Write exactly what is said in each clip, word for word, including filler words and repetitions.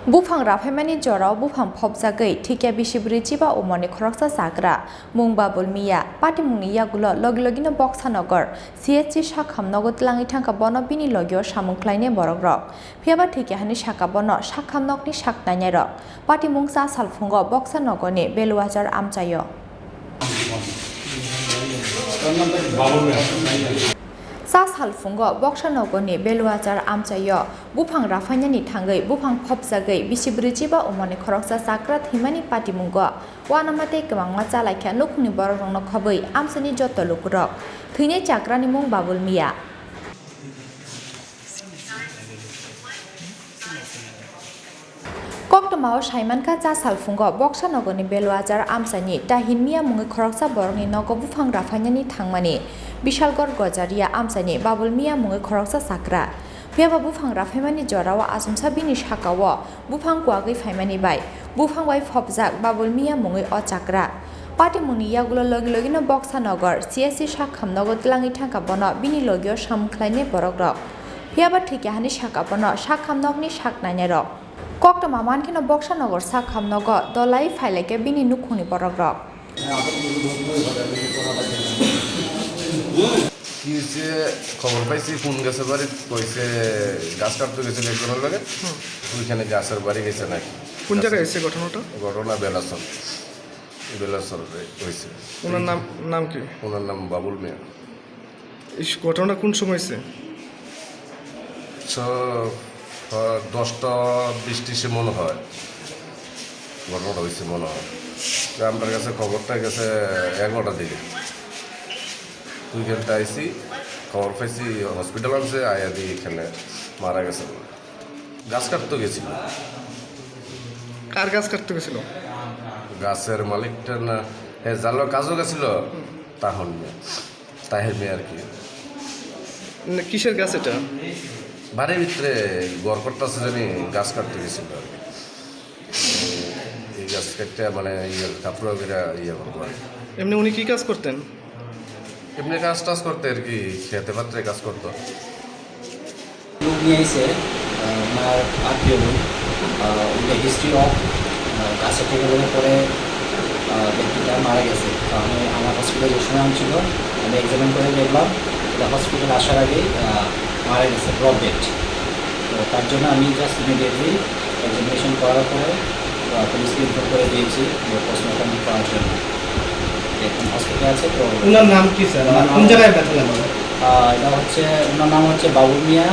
Buphang raphaimani jorao buphang phobjagwi thikya bisi bwrwi chiba umorni khoroksa chagra mung Babul Miya. Patimungni yagulo logi logino Boksa Nogor C H C sakham nogo twlangwi thangkha, bono bini logio samung khlainai borokrok. Phiyaba thikya hani saka bono sakham nokni sak nainairok. Patimung cha salphungo Boksa Nogorni Beluachar amchaio. Cha salphungo Boksa Nogorni Beluachar amchaio buphang raphainani thangwi buphang phobjagwi bisi bwrwi chiba umorni khoroksa chagra thwimani patimungo uanama tei kwbangma chalaikha nukhungni borokrokno khobwi amchaini joto lukurok. Thwinai chagrani mung Babul Miya. Koktwmao saimankha, cha salphungo Boksa Nogorni Beluachar amchaini Tahin Miya mungwi khoroksa borokni nogo buphang raphainani thangmani Bishalgor Gojaria amchaini Babul Miya mungwi khoroksa chagra. Phiyaba buphang raphaimani jorao achomsa bini sakao buphang kuagwi phaimani bai buphang bai phobjak Babul Miya mungwi o chagra. Patimungni yagulo logi logino Boksa Nogor C S C sakham nogo twlangwi thangkha, bono bini logio samung khlainai borokrok. Phiyaba thwikya hani saka bono sakham nokni sak nainairok. Koktwma mankheno Boksa Nogor sakham nogo dolai phailaikha bini nukhungni borokrok. কি হয়েছে? খবর পাইছি, ফোন গেছে বাড়ি, কইছে গাছ কাটতে গেছিল একজনের লগে, ওইখানে গাছের বাড়ি গেছে নাকি। কোন জায়গায় হয়েছে ঘটনাটা? ঘটনা বেলাসর, বেলাসর হয়েছে। ওনার নাম, নাম কি? ওনার নাম বাবুল মিয়া। এই ঘটনাটা কোন সময় হয়েছে? ছ-, আহ, দশটা বিশ ত্রিশে মনে হয় ঘটনাটা হয়েছে মনে হয়। তো আমার কাছে খবরটা গেছে এগারোটার দিকে। তুই খেলতে আইসি, খবর পাইছি, হসপিটাল আনছে, আয়া দিয়ে এখানে মারা গেছে। গাছ কাটতে গেছিল। কার গাছ কাটতে গেছিল? গাছের মালিকটা না, হ্যাঁ, যার লগে কাজও গেছিল, তাহন মিয়া, তাহের মিয়া আর কি। মানে, কিসের গাছ এটা? বাড়ির ভিতরে ঘর করতেছে জানি, গাছ কাটতে গেছিল আর কি। এই গাছ কাটতে মানে ইয়ে, কাপড় করে ইয়ে করবো আর কি। এমনি উনি কি কাজ করতেন? এমনি কাজ টাজ করতে আর কি, খেতে পাত্রে কাজ করতো। লোক নিয়ে আইছে, আহ, ওনার আত্মীয় লোক, আহ, with the history of, আহ, গাছে ঠেকে পড়ে, আহ, ব্যক্তিটা মারা গেছে। তো আমি, আমার হসপিটালে যে সময় ছিল, আমি এক্সামিন করে দেখলাম, এটা হসপিটাল আসার আগেই, আহ, মারা গেছে, ড্রপ ডেড। তো তার জন্য আমি জাস্ট ইমিডিয়েটলি এক্সামিনেশন করার পরে, আহ, পুলিশকে ইনফর্ম করে দিয়েছি যে পোস্টমর্টম করার জন্য। এখন হসপিটালে আছে, তো ওনার নাম কি, স্যার? ওনার কোন নাম জায়গায় ব্যথা লাগলো? আহ, এটা হচ্ছে, ওনার নাম হচ্ছে বাবুল মিয়া,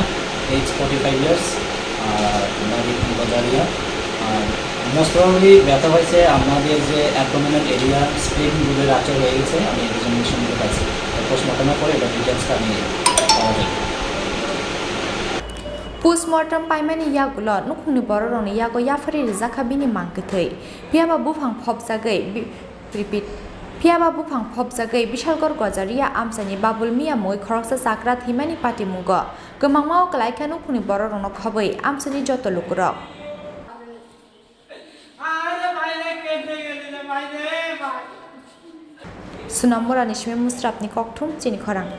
এজ ফর্টি ফাইভ ইয়ার্স, আর বাড়ি বাজারিয়া। আর মোস্ট প্রবাবলি ব্যথা হয়েছে আমাদের যে অ্যাবডোমিনাল এরিয়া, স্প্লিন বুলের আচর হয়ে গেছে, আমি এক্সামিনেশন করে পাইছি। তো পোস্টমর্টমের পরে এটা ডিটেলসটা আমি পাওয়া যায়। Postmortem paimani yagulo nukhungni bororokni yago yaphari rijakha bini mangkwthwi. Phiyaba buphang phobjagwi bi-, repeat. Phiyaba buphang phobjagwi Bishalgor Gojaria amchaini Babul Miya mungwi khoroksa chakra thwimani patimungo kwmangma o kwlaikha nukhungni bororokno khobwi amchaini joto lukurok. Sonam Murani simi Musrapni kokthum chini khorang.